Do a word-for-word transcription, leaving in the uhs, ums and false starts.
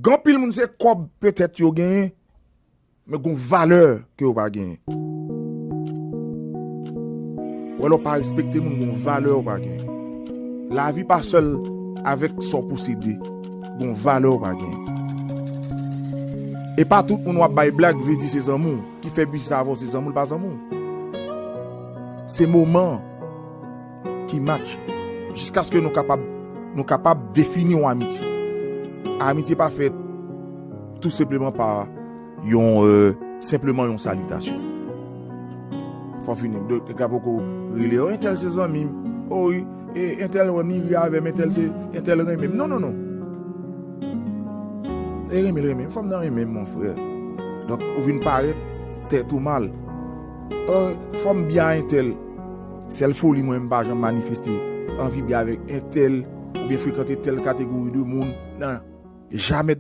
Gen anpil moun se kòb petèt yo genyen, men gon valè ke yo pa genyen. Ou wè lè w pa respekte moun, gon valè ou pa genyen. Lavi pa sèl avèk sa w posede, gon valè ou pa genyen. E pa tout moun w ap bay blag vle di se zanmi w, ki fè bisi sa avè w se zanmi w, l pa zanmi w. Se moman ki match. Jiskaske nou kapab nou kapab defini yon amitye. Amitye pa fèt tou senpleman pa yon euh, senpleman yon salitasyon. Fò fini, nèg la poko rele yo, entèl se zanmi m. O wi, e entèl wè m, li ri avè m, entèl se, entèl renmen m. Non, non, non. E renmen l renmen m, fò m nan renmen m, mon frè. Donk, ou vin parèt tèt ou mal. O, fò m byen a entèl. Sèl foli mwen, m pa janm manifeste anvi byen avèk entèl oubyen frekante tèl kategori de moun. Nan, jamè.